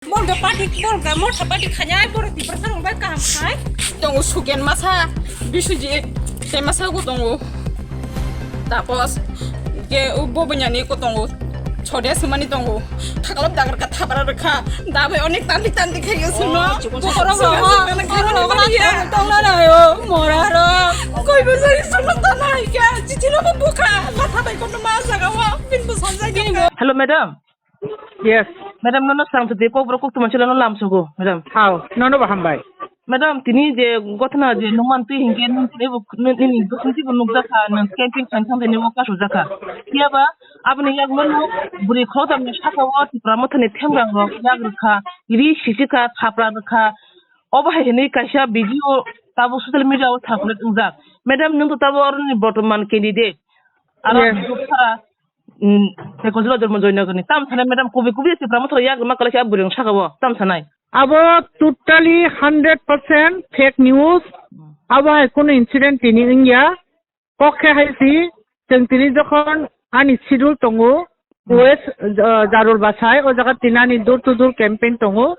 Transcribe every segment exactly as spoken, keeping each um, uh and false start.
Borok party, borok da motha party khanyai, borok Tiprasa rok bai kaham khai. Tongo Suken masa, Biswajit, tei masa bo tongo. Tapos, ke bo banyani ko tongo. Chode sumani tongo. Thaklop dagar ka thapra rwkha. Da bai onek tanti tanti khayo suno. Oh, chikon borok chikon rok, chikon borok rok, chikon tongna nayo, mora rok. Koi bo jai suno tanai kya, chichino bo bukha. Matha bai kono ma jaga wa, pin bo sanjai kya. Hello, madam. Yes. Madam, nono swrangtwi Kokborok kokthumani chwla no lamsogo, madam. Hao, nono bo hambai. Madam, tini je gothona je nungmantwi hinkhe nung tini bo, nung, nini bwswngtwi bo nukjakha, nung camping khaina thang tini bo kasu jakha. Phiyaba aboni yakno nuk bwrwi khoroktham ni saka o Tipra Mothani themrang rok yak rwkha, ri sichikha, thapra rwkha. Obo hai hinwi kaisa video tabuk social media o circulate wngjak. Madam, nung to tabuk oroni bortoman candidate. Aro Yes. Dukha, mm, Sekojiba Dormo Joynagar ni. Tam sane madam kubi kubi Tipra Mothani yak rwma kwlai khe a bwrwi rok saka o. Tam sanai. Abo totally hundred percent fake news. Hmm. Abo hai kunu incident tini wngya. Kok khe hai si, chwng tini jokhon ani schedule tongo, Hmm. West, uh, Jarul Basai, o jaga tini ani door to door campaign tongo.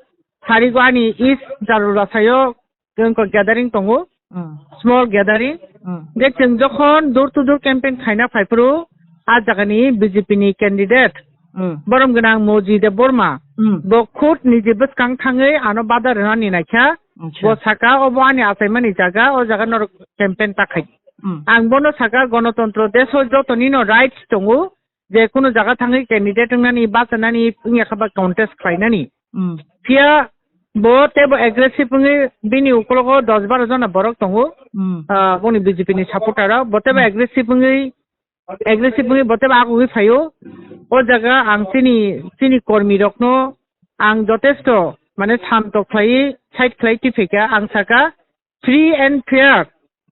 Sarigo ani East Jarul Basai o wngkha gathering tongo, Hmm. Small gathering. Hmm. Je chwng jokhon door to door campaign khaina phaiphuru, a jagani B J P ni candidate, Hmm. Borom gwnang Moji Debbarma, Hmm. Bo khud niji bwskang thangwi ano bada rwnani naikha. Acha. Bo saka, "Obo ani achaimani jaga, o jaga norok campaign ta khai." Hmm. Ang bono saka, "Gonotontro deso jotonino rights tongo, je kunu jaga thangwi candidate wngnani, bachanani, wngya kha ba contest khlainani." Hmm. Phiya bo teibo aggressive wngwi bini ukologo dos baro jona borok tongo. Hmm. Ah, boni B J P ni supporter rok. Bo teibo Hmm. aggressive wngwi, aggressive wngwi bo teibo agugwi phaio. O jaga ang chini, chini kormi rokno ang jotesto mane santo khlaiwi side khlai tiphaikha. Ang saka, free and fair,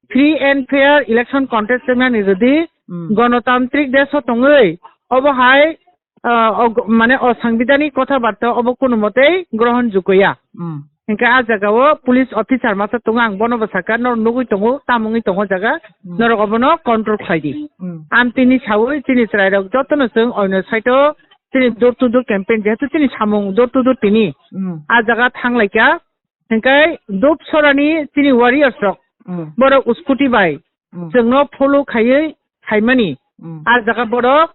free and fair election contest wngnani jodi Hmm. Gonotantrik desh o tongwi obo hai, ah, og-, mane osangbidanik kotha barta obo kunu motei grohon jukya. Hmm. Hinkhe a jaga o police officer masa tongo, ang bono bo saka, "Norok nugwi tongo, tamungwi tongo jaga, Hmm. norok obono control khlai di." Hmm. Amtini sawi chini chwrai rok jotono chwng oino side o chini door to door campaign, jehetu chini samung door to door tini. Hmm. A jaga thang laikha, Hinkhe Dupsorani chini warriors rok, Mm. borok scooty bai Mm. chwngno follow khaiwi phaimani. Mm. A jaga borok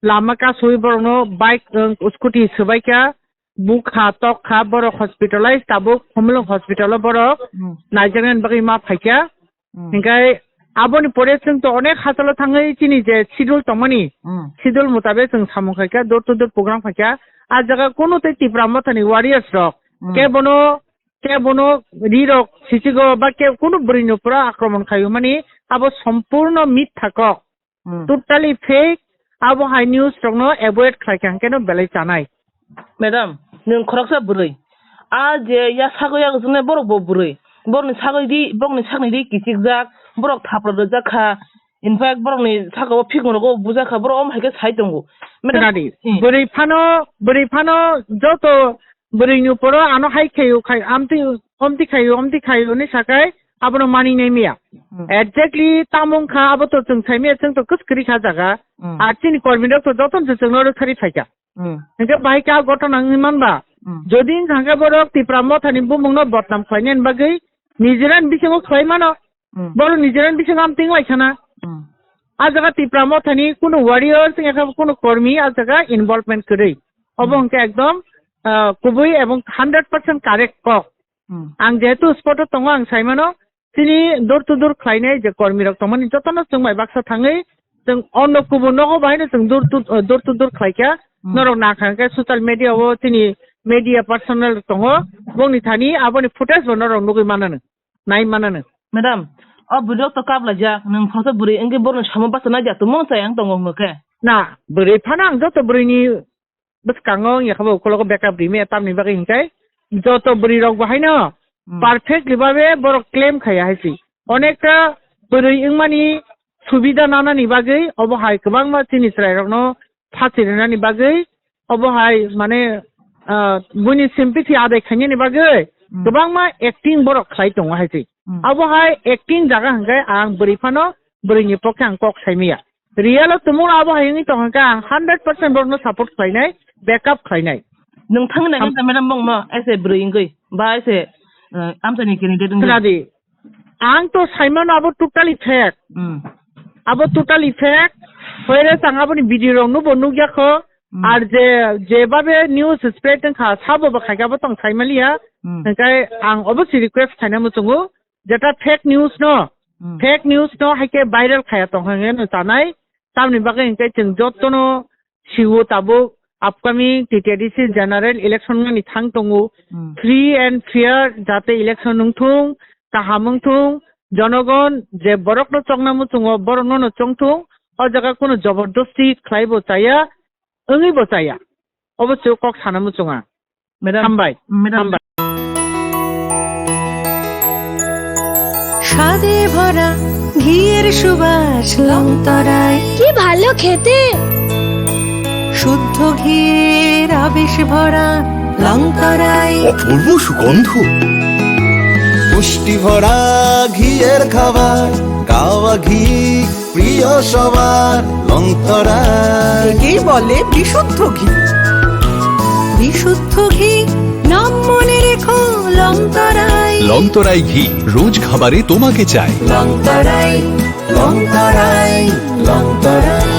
lama kasui borokno bike, um, scooty swbaikha, bukha, tokha, borok hospitalize, tabuk Khumulwng hospital o borok Mm. naijaknani bagwi ma phaikha. Mm. Hinkhe aboni pore chwng to onek hachalo thangwi chini je schedule tongmani, Mm. schedule mutabek chwng samung khaikha, door to door program khaikha. A jaga kunu tei Tipra Mothani warriors rok Mm. kebono, kebono ri rok sichigo ba ke kunu bwrwi no pura akromon khaio mani abo sompurno mitha kok. Hmm. Totally fake, abo hai news rokno avoid khlai kha, hwnkhe no belai chanai. Madam, nwng khoroksa bwrwi. A je ya sago yago chwngnai borok bo bwrwi. Borokni sagwi ri, borokni sakni ri kichikjak, borok thapra rwjak kha. In fact, borokni saka o phikung rogo bujak kha, borok omo hai khe sai tongo. Madam, Khwnadi, hmm. Bwrwi phano, bwrwi phano joto bwrwi ni uporo ano hai khaio khai, amtwi, omtwi khaio, omtwi khaio hinwi sakai, abono mani nai miya. Hmm. Exactly tamo wngkha, abo to chwng sai miya, chwng to kwchwrwi kha jaga. Hmm. Ar chini kormi rok to joto no chwng no rwkharwi phaikha. Hmm. Hinkhe bahai kha gotona wngwi manba. Hmm. Jodi wngkha khe borok Tipra Mothani bumung no bodnam khlainani bagwi nijera ni bisingo khlai mano. Hmm. Borok nijera ni bisingo amtwi wng lai khana. Hmm. A jaga Tipra Mothani kunu warriors wngya khe kunu kormi a jaga involvement kwrwi. Obo Hmm. hwnkhe ekdom, ah, kubui ebong hundred percent correct kok. Hmm. Ang jehetu spot o tongo, ang sai mano, chini door to door khlainai je kormi rok tongmani jotono chwng bai baksa thangwi chwng ono kubun nogo bahaino chwng door to, ah, door to door khlai kha. Hmm. Norok nakha hwnkhe social media o chini media personnel tongo, bongni thani aboni footage bo norok nugwi manano, nai manano. Madam, o bwrwi rok to kap laijak, nwng khoroksa bwrwi wngwi borokni samo bachana ya tumung chayang tongo hwnkhe? Na, bwrwi phano ang joto bwrwini bwskango wngya khe bo ukologo backup rimaya, tamni bagwi hinkhe joto bwrwi rok bo haino Hmm. perfectly babe borok claim khaiya hai se. Onekta bwrwi wngmani subida nanani bagwi obo hai kwbangma chini chwrai rokno phachi rwnani bagwi obo hai mane, ah, buini sympathy adai khainani bagwi Hmm. kwbangma acting borok khlai tongo hai se. Hmm. Abo hai acting jaga hwnkhe ang bwrwi phano bwrwini pokhe ang kok sai maya. Real o tumung abo hai wngwi tong hwnkhe ang hundred percent borokno support khlainai, backup khlainai. Nwng thangwi naikha Am- sa madam bongno ese bwrwi wngwi ba ese, eh, amchaini candidate wngwi. Khwnadi. Ang to saimano abo totally fake. Hmm. Abo totally fake. Whereas ang aboni video rokno bo nukya kho. Hmm. Ar je, je babe news spread wngkha, sabo bo khaikha, abo tong saimaliya. Hmm. Hingkai ang obviously request khaina muchungo, jeta fake news no, Hmm. fake news no haike viral khaya tong hwnwi no chanai. Tamni bagwi hingke chwng jotono siwo tabuk upcoming T T A D C general election wngmani thang tongo. Hmm. Free and fair jate election wngthung, kaham wngthung, jonogon je borokno chokna muchungo borokno no chongthung, o jaga kunu jobordosti khlaibo chaya, wngwibo chaya. Obo se kok sana muchunga. Madam, Hambai. Madam. Hambai. স্বাদে ভরা ঘিয়ের সুবাস লংতরাই। কি ভালো খেতে। শুদ্ধ ঘিয়ের আবেশ ভরা লংতরাই। অপূর্ব সুগন্ধ। পুষ্টি ভরা ঘিয়ের খাবার, গাওয়া ঘি প্রিয় সবার, লংতরাই। একেই বলে বিশুদ্ধ ঘি। বিশুদ্ধ ঘি, নাম মনে রেখো, লংতরাই। লংতরাই ঘি, রোজ খাবারে তোমাকে চাই। লংতরাই, লংতরাই, লংতরাই।